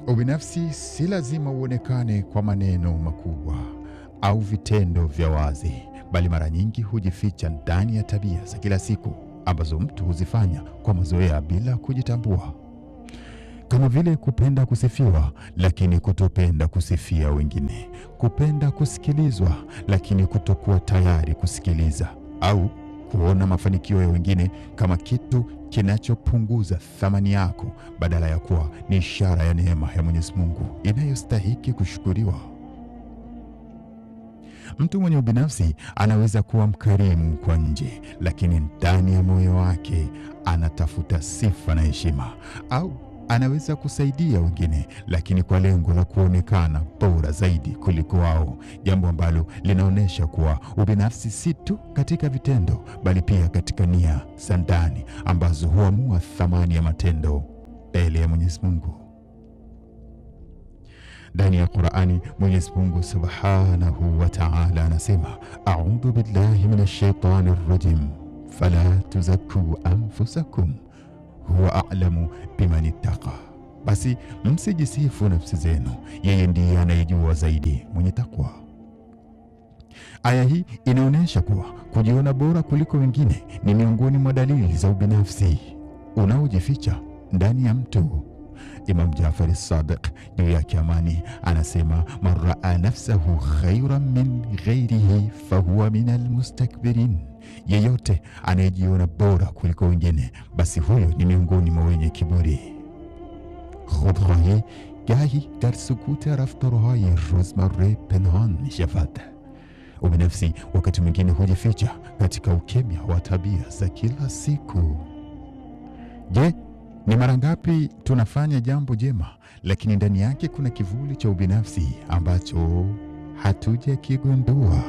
Ubinafsi si lazima uonekane kwa maneno makubwa au vitendo vya wazi, bali mara nyingi hujificha ndani ya tabia za kila siku ambazo mtu huzifanya kwa mazoea bila kujitambua, kama vile kupenda kusifiwa lakini kutopenda kusifia wengine, kupenda kusikilizwa lakini kutokuwa tayari kusikiliza, au kuona mafanikio ya wengine kama kitu kinachopunguza thamani yako badala ya kuwa ni ishara ya neema ya Mwenyezi Mungu inayostahiki kushukuriwa. Mtu mwenye ubinafsi anaweza kuwa mkarimu kwa nje, lakini ndani ya moyo wake anatafuta sifa na heshima, au anaweza kusaidia wengine lakini kwa lengo la kuonekana bora zaidi kuliko wao, jambo ambalo linaonyesha kuwa ubinafsi si tu katika vitendo bali pia katika nia za ndani ambazo huamua thamani ya matendo mbele ya Mwenyezi Mungu. Ndani ya Qur'ani, Mwenyezi Mungu Subhanahu wa Ta'ala anasema, a'udhu billahi minash shaitani rrajim, fala tuzakku anfusakum huwa a'lamu biman ittaqa, basi msijisifu nafsi zenu, yeye ndiye anayejua zaidi mwenye takwa. Aya hii inaonyesha kuwa kujiona bora kuliko wengine ni miongoni mwa dalili za ubinafsi unaojificha ndani ya mtu. Imam Jafar Sadiq juu yake amani anasema, man raa nafsahu khairan min ghairihi fahuwa min almustakbirin, yeyote anayejiona bora kuliko wengine basi huyo ni miongoni mwa wenye kiburi. Khudghahi gahi dar sukuta raftarhai rozmarre penhan shafat. Ubinafsi wakati mwingine hujificha katika ukimya wa tabia za kila siku. Je, ni mara ngapi tunafanya jambo jema lakini ndani yake kuna kivuli cha ubinafsi ambacho hatujakigundua?